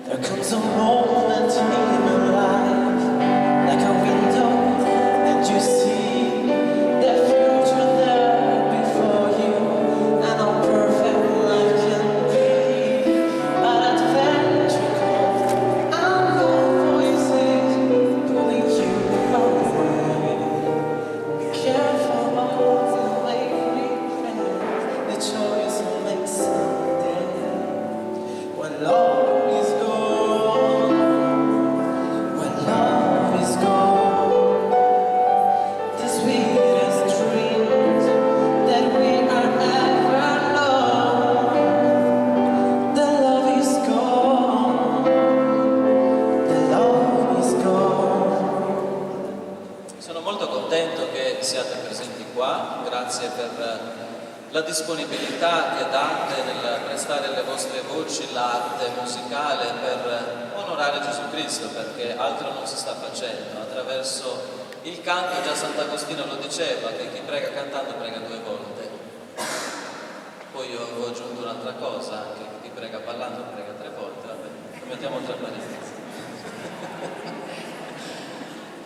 There comes a moment in your life, like a window, and you see the future there before you, and how perfect life can be. But adventure comes, and no voices pulling you away. Be careful of the way, friend, the choice you make someday. When love is gone, when love is gone, the sweetest dreams that we are ever known. The love is gone, the love is gone. Sono molto contento che siate presenti qua, grazie per la disponibilità che date nel prestare le vostre voci, l'arte musicale per onorare Gesù Cristo, perché altro non si sta facendo. Attraverso il canto, già Sant'Agostino lo diceva, che chi prega cantando prega due volte. Poi io ho aggiunto un'altra cosa, anche chi prega ballando prega tre volte, vabbè, lo mettiamo tra parentesi.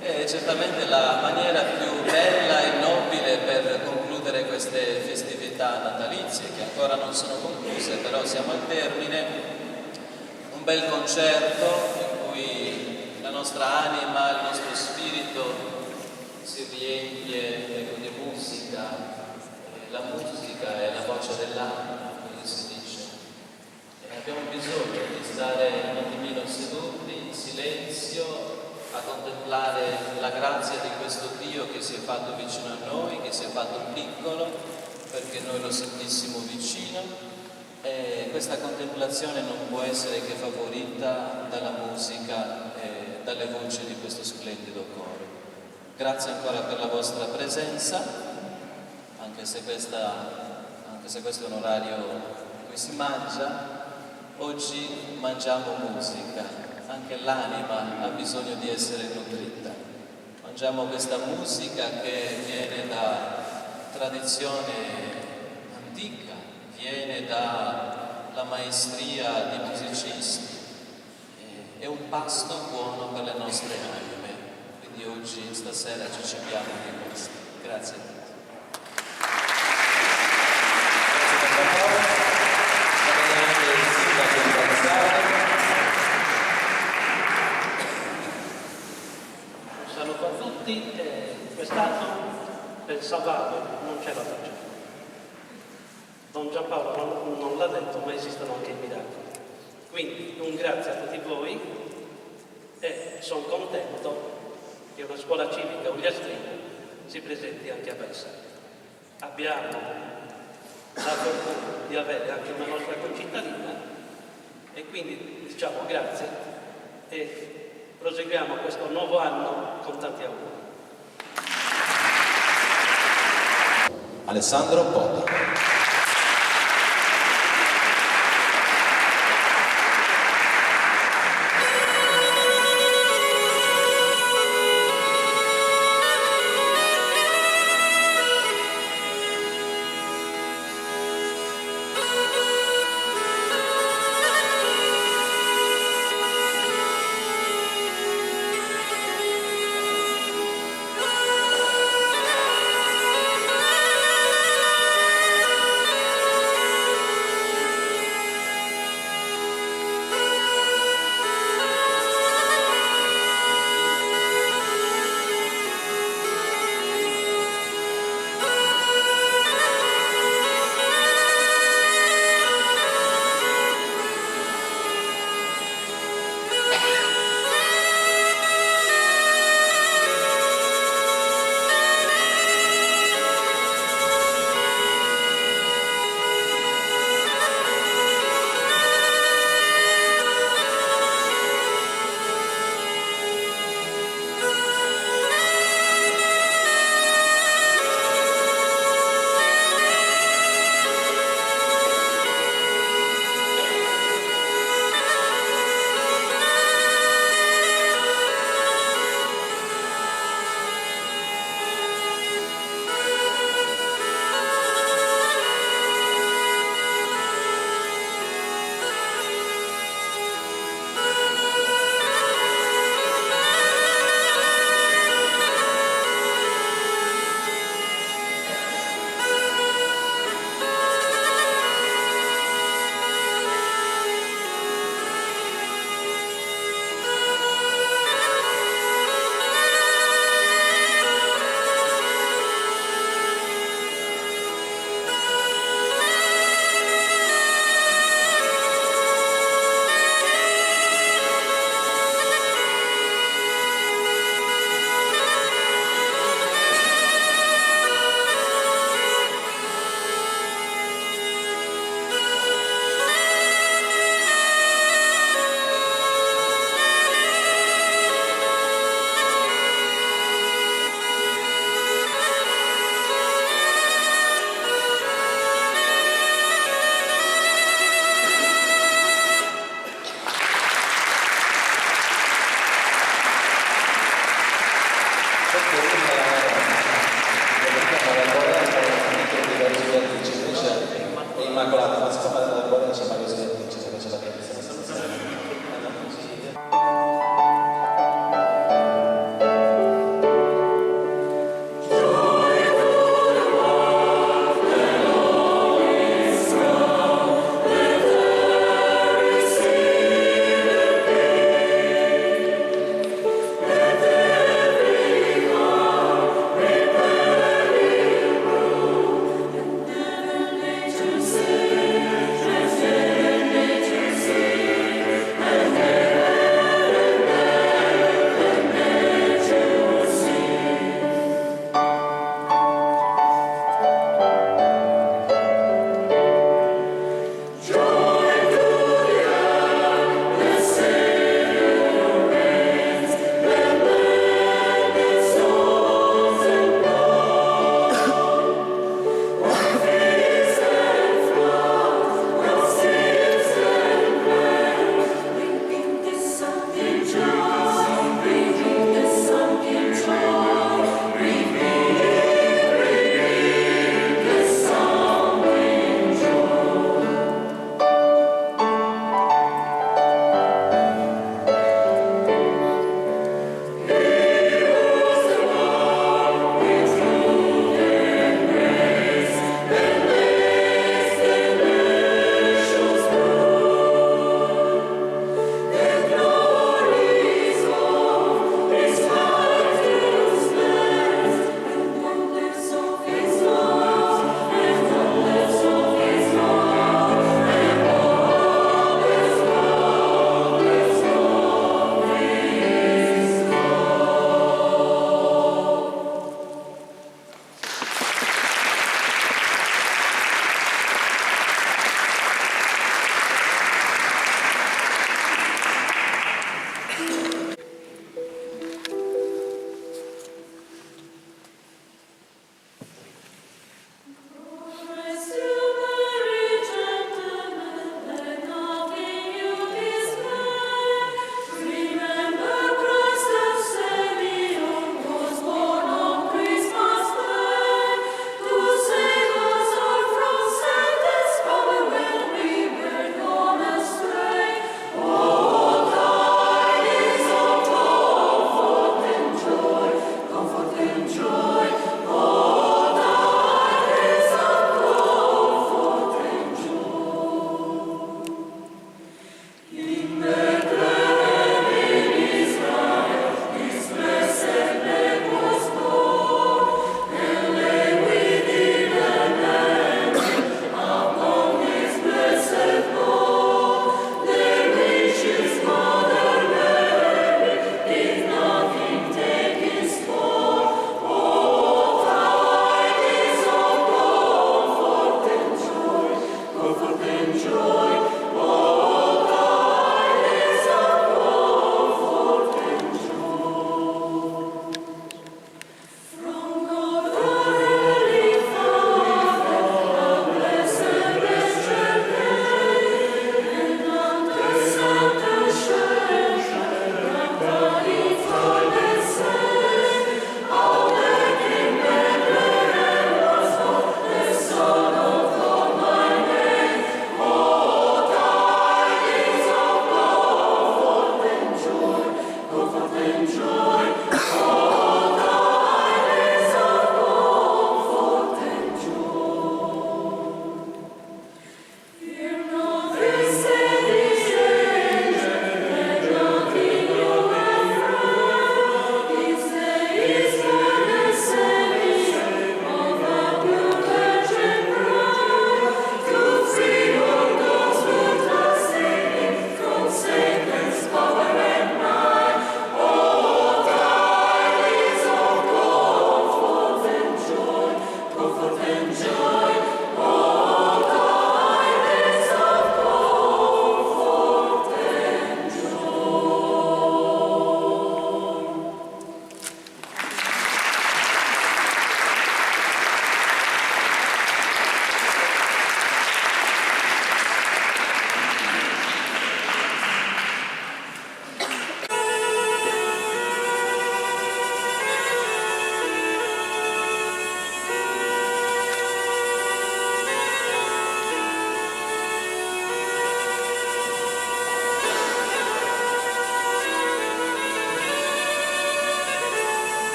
È certamente la maniera più bella e nobile per concludere queste festività natalizie, che ancora non sono concluse, però siamo al termine. Un bel concerto in cui la nostra anima, il nostro spirito si riempie, ecco, di musica. La musica è la voce dell'anima, così si dice. E abbiamo bisogno di stare un attimino seduti, in silenzio, a contemplare la grazia di questo Dio che si è fatto vicino a noi, che si è fatto piccolo perché noi lo sentissimo vicino. E questa contemplazione non può essere che favorita dalla musica e dalle voci di questo splendido coro. Grazie ancora per la vostra presenza, anche se questo è un orario in cui si mangia, oggi mangiamo musica. Anche l'anima ha bisogno di essere nutrita. Mangiamo questa musica che viene da tradizione antica, viene dalla maestria di musicisti. È un pasto buono per le nostre anime. Quindi oggi, stasera, ci cibiamo di questo. Grazie a tutti. Grazie per la parola. Va bene anche il sindaco di Barisardo. Un saluto a tutti. Quest'anno pensavamo, non ce la facciamo. Don Giampaolo non l'ha detto, ma esistono anche i miracoli. Quindi un grazie a tutti voi e sono contento che una scuola civica ogliastrina si presenti anche a Barisardo. Abbiamo la fortuna di avere anche una nostra concittadina e quindi diciamo grazie e proseguiamo questo nuovo anno con tanti auguri. Alessandro Pota.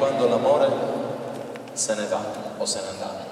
Quando l'amore se ne va o se n'è andato.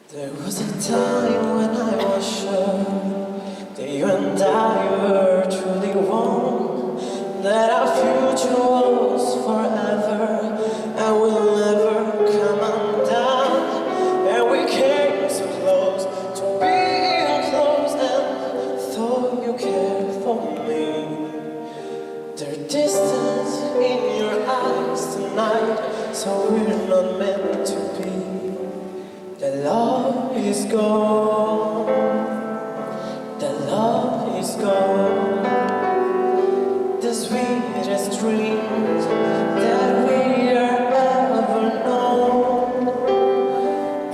There was a time when I was sure that you and I were truly one, that our future was forever and will never come undone. And we came so close to being close and thought you cared for me. There's distance in your eyes tonight, so we're not meant to be. The love is gone. The love is gone. The sweetest dreams that we are ever known.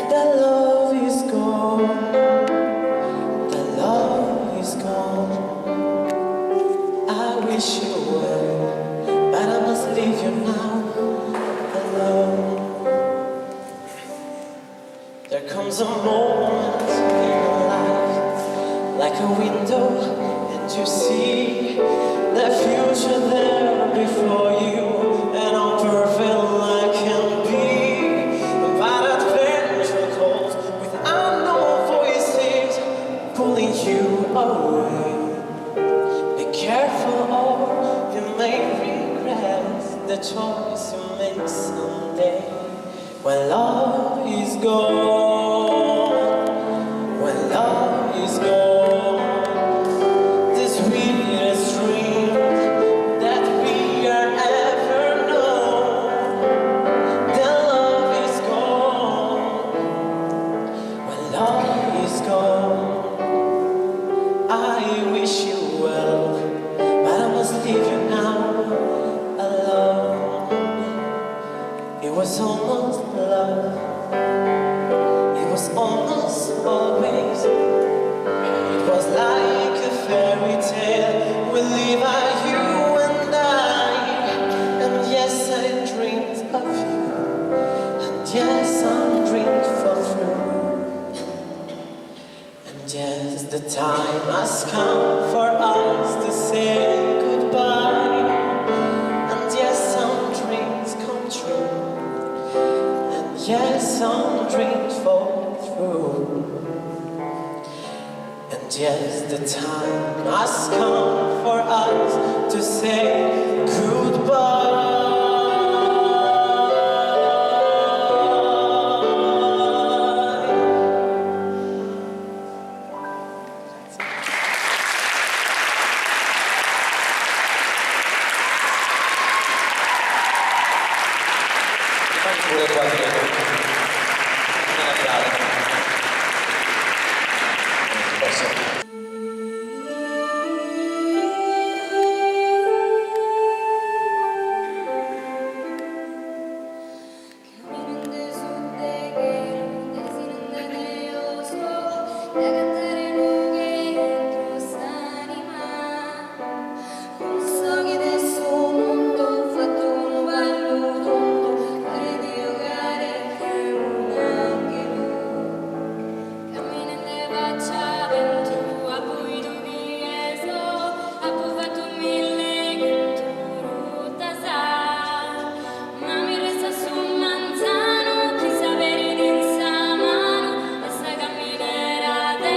The love is gone. The love is gone. I wish you well, but I must leave you now alone. There comes a moment in your life, like a window, and you see the future there before you, and how perfect life can be. But adventure calls with unknown voices pulling you away. Be careful or you may regret the choice you make someday. When love is gone, when love is gone, the sweetest dream that we are ever known. The love is gone, when love is gone. I wish you well, but I must leave you now alone. It was almost love. It was almost always. It was like a fairy tale. We live by you and I. And yes, I dreamed of you. And yes, some dreams fall through. And yes, the time has come for us to say goodbye. And yes, some dreams come true. And yes, some dreams fall through. And yes, the time has come for us to say goodbye. Rimani pure qua dietro. Nella piada. Posso. Caminende su de chelu, desinende deo so, de agattare lughe intro s'anima. Cun s'oghe de su mundu fatto unu ballu tundu, paret de 'ogare che un'anghelu. Caminende faccia a bentu, apo 'idu chie so, apo fattu millechentu ruttas. Ma mi restat su manzanu chi s'aberit in sa manu e sa caminera de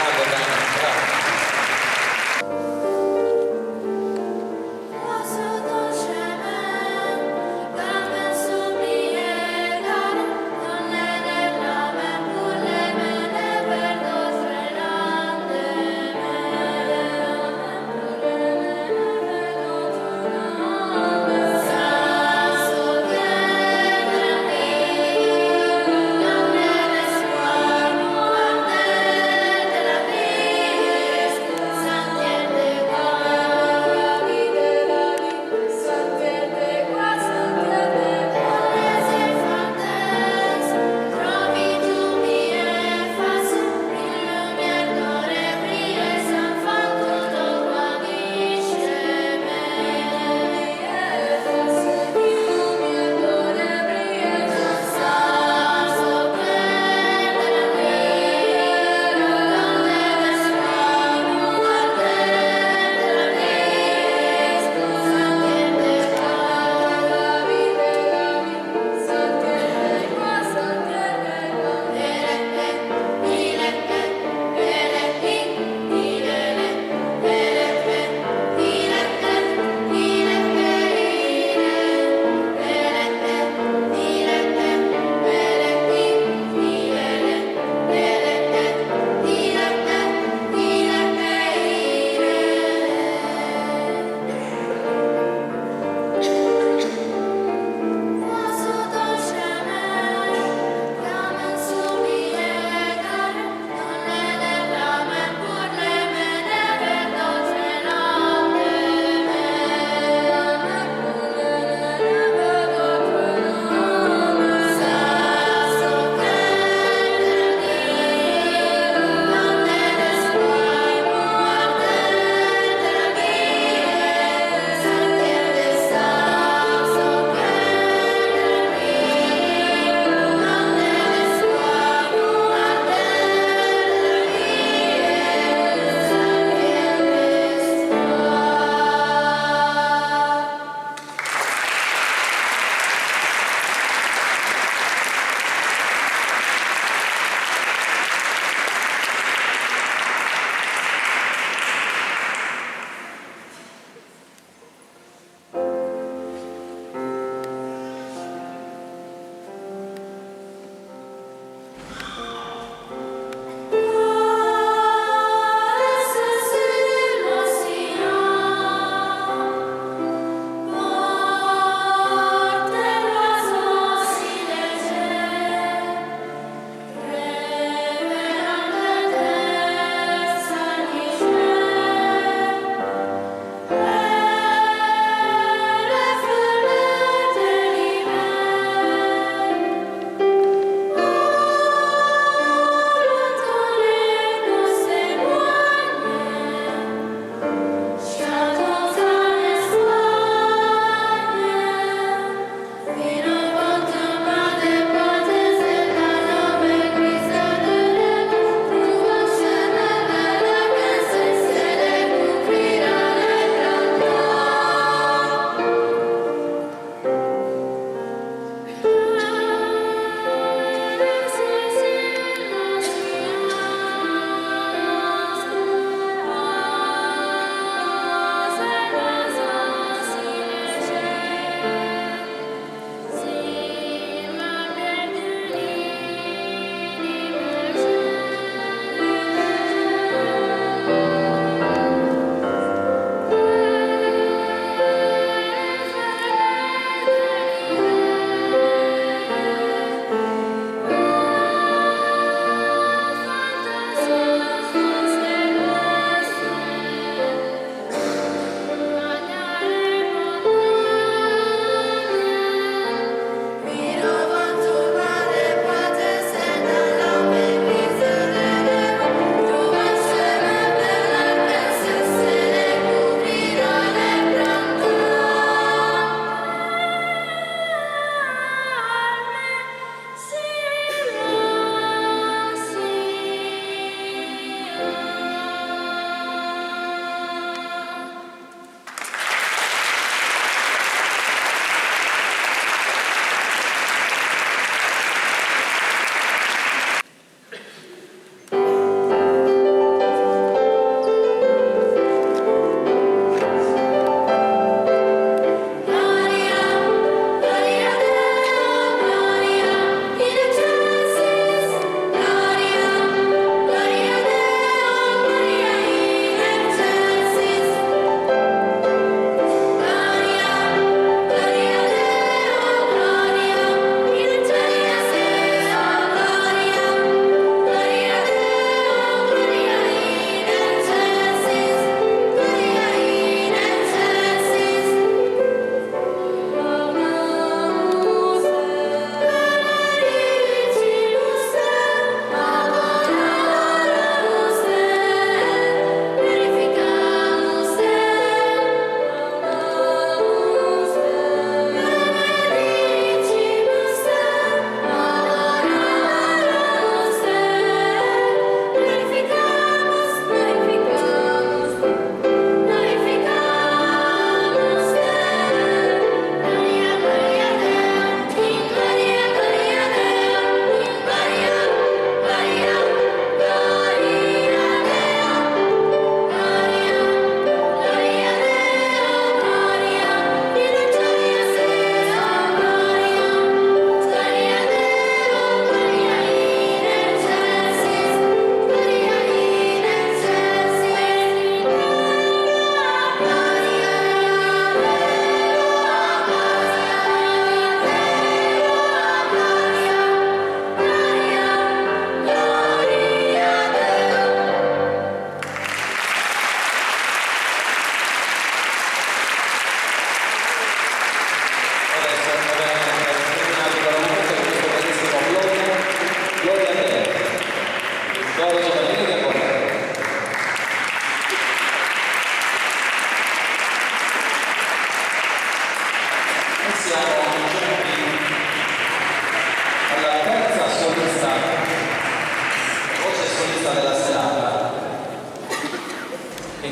Grande Dani, bravo.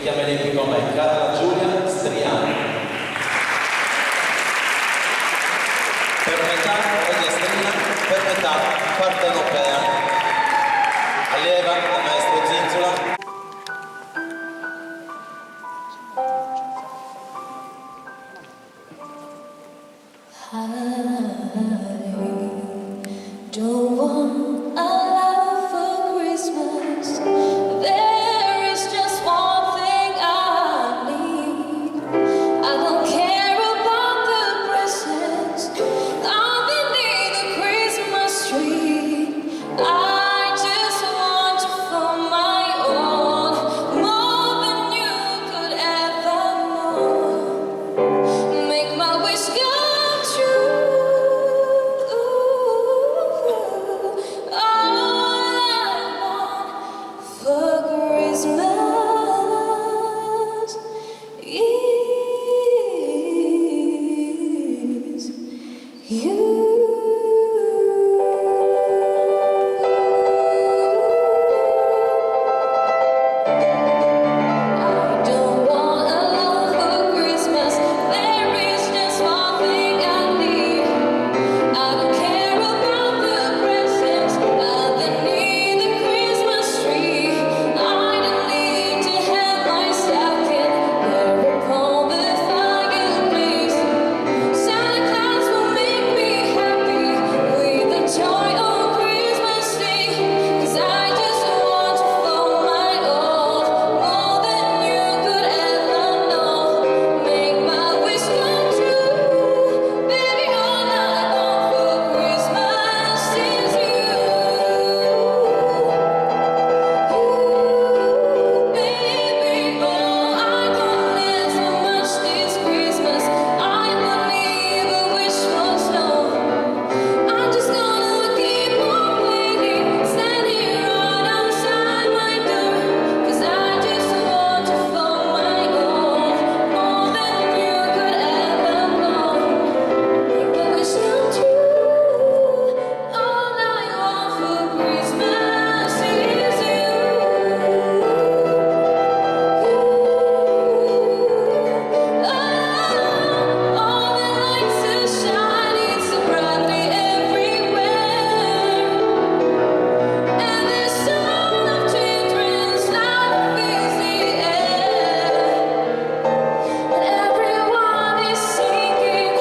richiamerei qui con me, Carla Giulia Striano. Per metà ogliastrina, per metà partenopea. Allieva del maestro Zinzula. I don't want a lot for Christmas. There is just one thing I need. I don't care about the presents underneath the Christmas tree. I just want you for my own, more than you could ever know. Make my wish come true. All I want for Christmas is you. I don't want a lot for Christmas. There is just one thing I need. I don't care about the presents underneath the Christmas tree. I don't need to have my stocking upon the fireplace. Santa Claus will make me happy with the joy on Christmas Day. 'Cause I just want you for my own, more than you could ever know. Make my wish come true, baby. All I want for Christmas is you. You, baby. Oh, I don't need so much this Christmas. I won't even wish for snow. I'm just gonna keep on waiting, standing right outside my door. 'Cause I just want you for my own, more than you could ever know. Make my wish come true. All I want for Christmas is you. You. Oh, all the lights are shining so brightly everywhere. And the sound of children's laughter fills the air. And everyone is singing.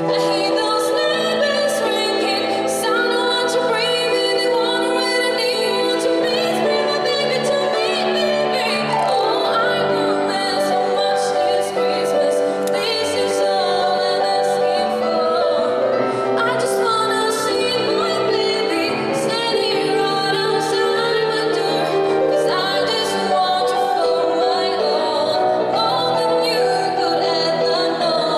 I hear those sleigh bells ringing. Santa, won't you bring me the one I really need? Won't you please bring my baby to me, baby? Oh, I want that so much this Christmas. This is all I'm asking for. I just wanna see my baby standing right outside my door. 'Cause I just want you for my own, more than you could ever know.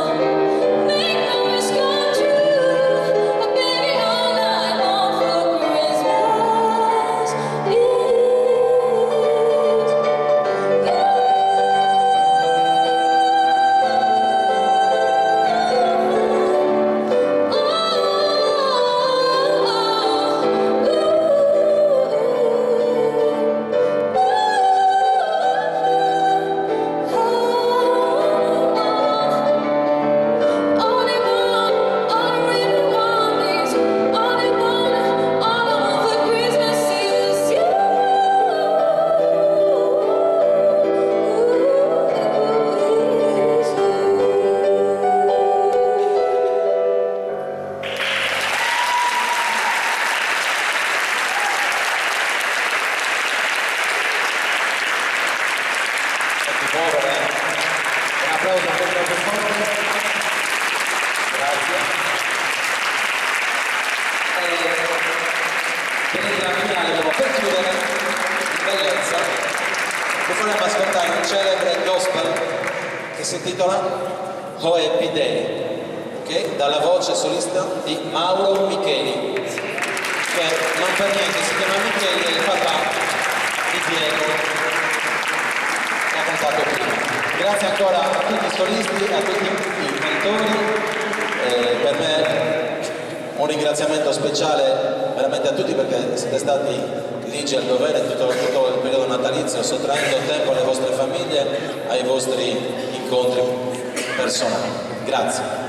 Make my wish come true, baby. All I want for Christmas is you. All I want, all I really want is all I want, all I want for Christmas is you. Is you. Senti povera, eh? Un applauso ancora più forte. Grazie. E per la finale, però, per chiudere in bellezza, vi faremo ascoltare un celebre gospel che si intitola Oh Happy Day, ok? Dalla voce solista di Mauro Micheli, che non per niente si chiama Micheli, è il papà di Diego che ha cantato prima. Grazie ancora a tutti i solisti, a tutti i cantori, eh, per me un ringraziamento speciale veramente a tutti perché siete stati ligi al dovere tutto, tutto il periodo natalizio, sottraendo tempo alle vostre famiglie, ai vostri incontri personali. Grazie.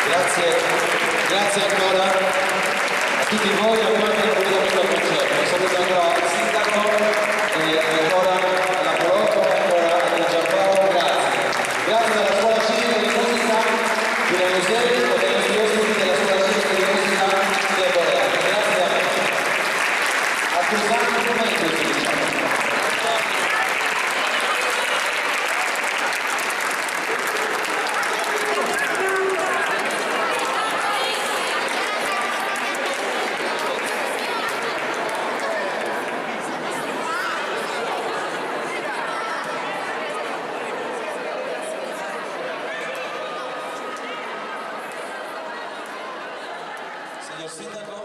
Grazie, grazie ancora a tutti voi e a quanti hanno voluto questo concerto. Un saluto ancora al sindaco e ancora alla Proloco, ancora a Giampaolo, grazie. Grazie alla Scuola Civica di Musica di Lanusei e dai nostri ospiti della Scuola Civica di Musica di Arborea. Grazie a voi. A Cruzantum e così diciamo. Signor Sindaco.